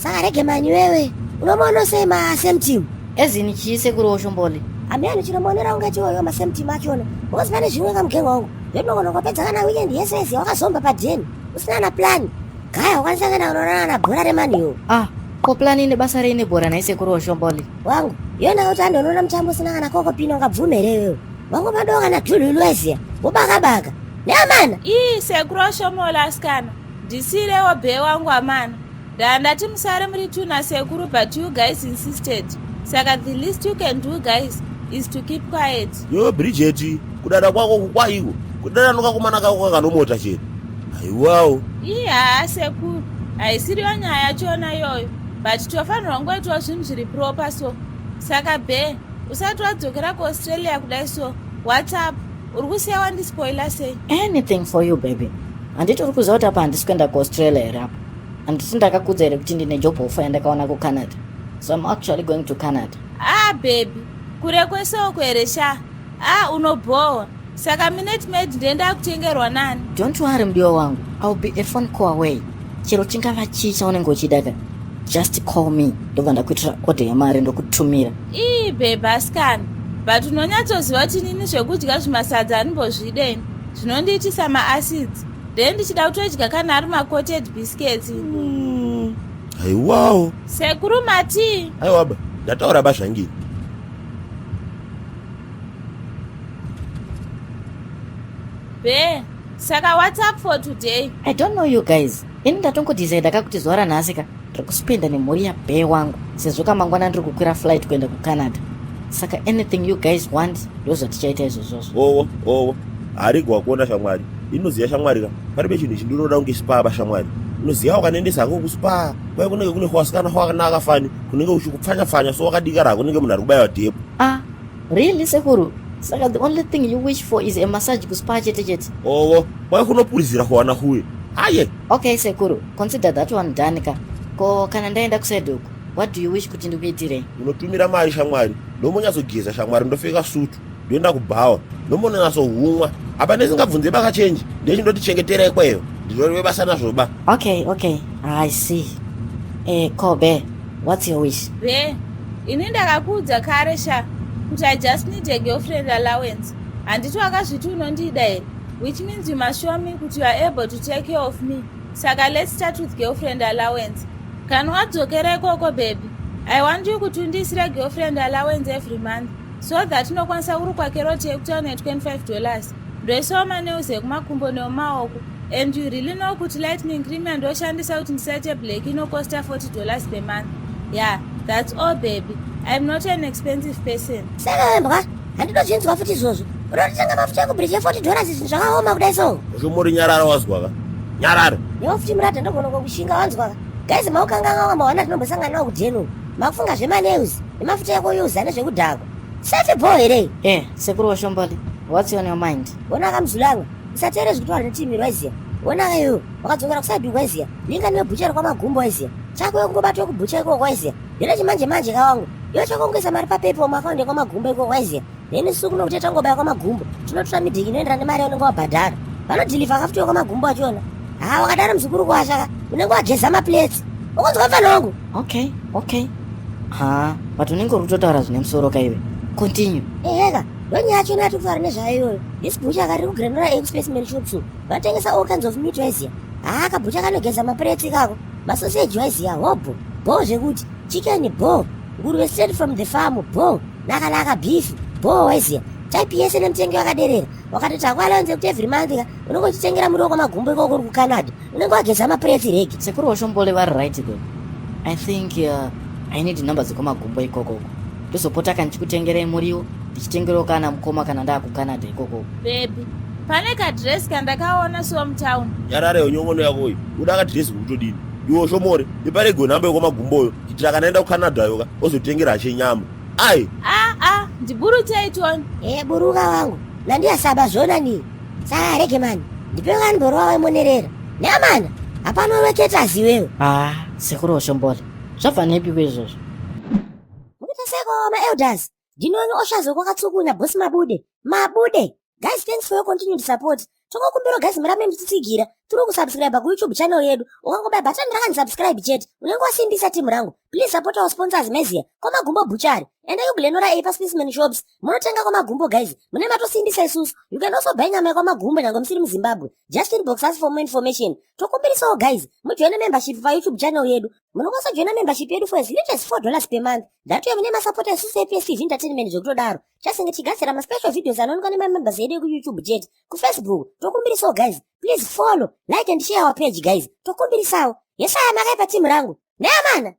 Saka rege mani wewe unomaona sei ma same team? Ezini chii sekuru Oshombole? Amiyani chinomonera unge chiwoyo ma same team achona. Because pane zvimwe kamugengo wangu. Zvetinogona kupedza kana weekend yese yese wakazomba padeni usina na plan. Gaya wakwanisa kana unoona na bhora remani yo. Ah, ko plan ine basa rei nebhora nhai sekuru Oshombole? Wangu, iyo ndauti andonoona mutambo usina kana koko pino ungabvume here iwewe? Wangu madoka kana dhululu weziya. Wobaka baka. Neamana. Ii sekuru Oshomola asikana. Ndisiirewo bee wangu amana. Ndandati musare muri two nasekuru but you guys insisted. Saka the least you can do guys is to keep quiet. Yo Bridget, kudada kwako kukwaiko. Kudada nokakomana kako kanomota chete. Haiwawo. Ii haa sekuru, haisiriyo nyaya yachona iyoyo but tofanirwa kungoitawo zvinhu zviri proper so. Saka bee, usati wadzokera kuAustralia kudai so, what's up? Uri kusiya wandispoiler sei? Anything for you baby. Handiti uri kuziva kuti apa handisi kuenda kuAustralia here apa? Handiti ndakakudza here kuti ndine job offer yandakawana kuCanada? So I'm actually going to Canada. Ah baby, kure kwese uko here sha? Ah unobhowa. Saka minute maid ndiye ndakutengerwa nani? Don't worry mudiwa wangu, I'll be a phone call away. Chero chingava chii chaunenge uchida ka, just call me ndobva ndakuitira order yemari ndokutumira. Ii babe asikana, but unonyatsoziva kuti inini zvekudya zvimasadza handimbozvide ini. Zvinondiitisa maacids. Then ndichida kutodya kana ari macoated biscuits. Haiwawo. Sekuru matii? Aiwa ba, ndataura ba zvangini. Be, saka what's up for today? I don't know you guys. Ini ndatongodecide ka kuti zuva ranhasi ka ndiri kuspenda nemhuri yaBee wangu sezvo kamangwana ndiri kukwira flight kuenda kuCanada. Saka anything you guys want ndozvatichaita izvozvozvo. Owo, owo. Harigi wakuona shamwari. Inoziya shamwari ka. Paribe chinhu chindinoda kunge spa ba shamwari. Unoziya ukanendesa hako kuspa. Kwai kunenge kune hwasikana hwakanaka fani. Kunenge uchikupfanya pfanya so wakadikara hako kunenge munhu ari kubaiwa dhepo. Ah, really sekuru? Saka the only thing you wish for is a massage kuspa chete chete. Owo, kwai kunopurizira kuwana huye. Aye. Okay sekuru, consider that one done ka. Ko kana ndaenda kuside uku, what do you wish kuti ndikuitirei? Unotumira mari shamwari. Ndombonyatsogeza shamwari ndopfeka sutu. Ndoenda kubhawa. Ndombononatsohumwa. Apa ndisingabvunze baka change. Ndechindoti chengetera ikweyo. Ndinoreve basa nazvo ba. Okay, okay. I see. Eh, Kobe, what's your wish? Be, ini ndakakuudza kare sha kuti I just need a girlfriend allowance. Handiti wakazviti unondida here? Which means you must show me kuti you are able to take care of me. Saka let's start with girlfriend allowance. Kana wadzokera ikoko baby, I want you kuti undiisire girlfriend allowance every month so that unokwanisa kurukwa keroti yekutaura ne$25. Ndoisawo manails ekumakumbo nemumaoko and you really know kuti lightning cream yandoshandisa kuti ndisaite black inokosta $40 per month. Yeah, that's all baby. I'm not an expensive person. Saka wembwa, handinozvinzwa futi izvozvo. Unototenga mafuta ekubridge $40 zvinhu zvakaoma kudai so. Ushomori nyarara wazwa ka. Nyarara. Newe futi murata ndogona kukushinga wanzwa ka. Guys maukanganga wamawana tinombosangana nawo kudheni uku. Makufunga zvemanails nemafuta ekuyuza nezvekudhakwa. Safe bho here? Eh, sekuru Oshomboli, what's on your mind? Wona kamzulanga, usateere zvekutaura neteam iro waiziya. Wona ka iwewe, wakadzokera kuside uku waiziya. Linga nebhucha rekwamagumbo waiziya. Chako iwe kungobatwa kubhucha ikoko waiziya. Ndine chimanje manje ka wangu. Iwe chako kungoisa mari paPaypal muakaunti yekwamagumbo ikoko waiziya. Then isu kuno kuti tangobaya kwamagumbo tinotora midhiki inoenderana nemari yaunenge wabhadhara. Vanodhilivha kafuti wekwamagumbo achona. Ha wakadaro muzukuru kwasha ka unenge wageza maplates. Ukunzwa mfana wangu? Okay, okay. Ha, but unenge uri kutotaura zvine musoro ka iwe. Continue. Eheka, ndonyaya yacho yatiri kutaura nezvayo iyoyo. This butcher kari kuGranora Egg Specimen Shops uku. Vanotengesa all kinds of meat waiziya. Ha, kabhucha kanogeza maplates ikako. Masoseji waiziya, hobho, bho zvekuti, chicken bho, nguruve straight from the farm bho, naka naka beef bho waiziya. Type yese nemutengo yakaderera. Wakatoti hako allowance yekuti every month ka unenge uchitengera muriwo kwamagumbo ikoko uri kuCanada. Unenge wageza maplates regi. Sekuru Oshombole vari right though. I think I need number dzekwamagumbo ikoko. Ndozopota kana ndichikutengerai muriwo, ndichitengerawo kana mukoma kana ndaakuCanada ikoko. Baby, pane kadress kandakaona so mutown. Nyarara iyo nyongono yako iyo. Uda kadress kutodini? Iwe Oshomore, iparego nhamba yekwamagumboyo kuitira kana aenda kuCanada yoka ozotengera hache nyama. Ai. Ah ah, ndiburutsei tione. Eh, buruka wangu. Nandiyasaba zvona ni. Saka rege mani. Ndipe kanibhoro waimonerera. Neamana, hapana weketazi iwewe. Ah, sekuru Oshombole. Zvabva nepi izvozvo? Mukuita seko ma elders. Ndinoni oshazo kwakatsukunya boss mabude. Mabude. Guys, thanks for your continued support. Tokokumbira guys murambe muchitsigira through kusubscribe kuYouTube channel yedu. Ukangobaya button rakanzi subscribe chete, unenge wasimbisa timu rangu. Please support our sponsors meziya kwaMagumbo Butchery. Endai kuGlenora A paSpaceman Shops, munotenga kwaMagumbo guys, mune matosimbisa isusu. You can also buy nyama yekwaMagumbo nyange musiri muZimbabwe. Just inbox us for more information. Tokumbirisawo guys mujoine membership paYouTube channel yedu. Munokwanisa kujoina membership yedu for as little as $4 per month. That way mune masapota isusu ePSTV Entertainment zvekutodaro. Chasinge tichigadzira maspecial videos anoonekwa nemamembers edu ekuYouTube chete. KuFacebook tokumbirisawo guys, please follow, like and share our page guys. Tokumbirisawo. Yesaya makaipa timu rangu neamana.